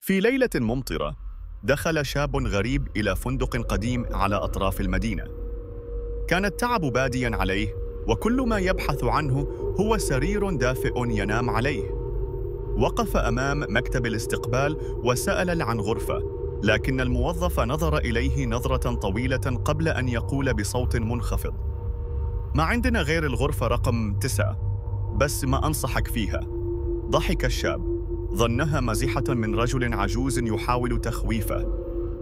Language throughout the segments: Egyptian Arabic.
في ليلة ممطرة دخل شاب غريب إلى فندق قديم على أطراف المدينة. كان التعب بادياً عليه، وكل ما يبحث عنه هو سرير دافئ ينام عليه. وقف أمام مكتب الاستقبال وسأل عن غرفة، لكن الموظف نظر إليه نظرة طويلة قبل أن يقول بصوت منخفض: ما عندنا غير الغرفة رقم 9، بس ما أنصحك فيها. ضحك الشاب، ظنها مزحة من رجل عجوز يحاول تخويفه.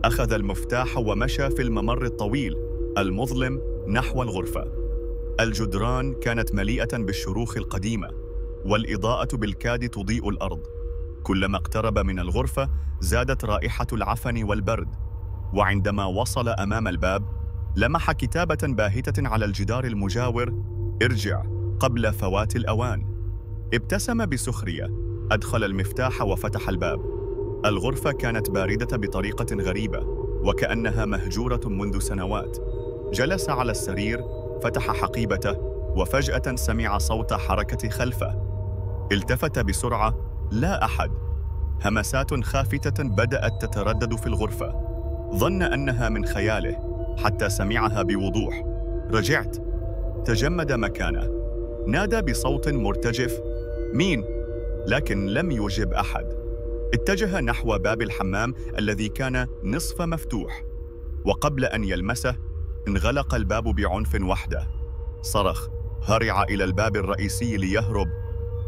أخذ المفتاح ومشى في الممر الطويل المظلم نحو الغرفة. الجدران كانت مليئة بالشروخ القديمة، والإضاءة بالكاد تضيء الأرض. كلما اقترب من الغرفة زادت رائحة العفن والبرد، وعندما وصل أمام الباب لمح كتابة باهتة على الجدار المجاور: ارجع قبل فوات الأوان. ابتسم بسخرية، أدخل المفتاح وفتح الباب. الغرفة كانت باردة بطريقة غريبة، وكأنها مهجورة منذ سنوات. جلس على السرير، فتح حقيبته، وفجأة سمع صوت حركة خلفه. التفت بسرعة، لا أحد. همسات خافتة بدأت تتردد في الغرفة. ظن أنها من خياله حتى سمعها بوضوح: رجعت. تجمد مكانه، نادى بصوت مرتجف: مين؟ لكن لم يجب أحد. اتجه نحو باب الحمام الذي كان نصف مفتوح، وقبل أن يلمسه انغلق الباب بعنف وحده. صرخ، هرع إلى الباب الرئيسي ليهرب،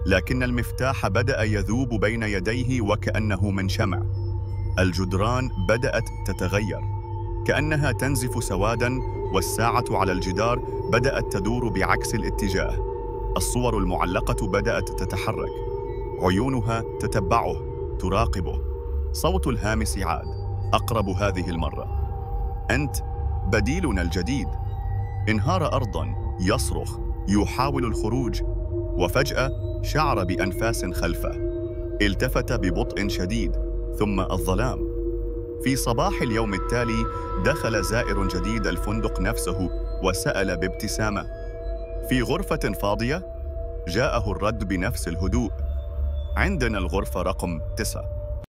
لكن المفتاح بدأ يذوب بين يديه وكأنه من شمع. الجدران بدأت تتغير، كأنها تنزف سوادا، والساعة على الجدار بدأت تدور بعكس الاتجاه. الصور المعلقة بدأت تتحرك، عيونها تتبعه، تراقبه. صوت الهامس عاد، أقرب هذه المرة: أنت بديلنا الجديد. انهار أرضاً، يصرخ، يحاول الخروج، وفجأة شعر بأنفاس خلفه. التفت ببطء شديد، ثم الظلام. في صباح اليوم التالي دخل زائر جديد الفندق نفسه وسأل بابتسامة: في غرفة فاضية؟ جاءه الرد بنفس الهدوء: عندنا الغرفة رقم 9.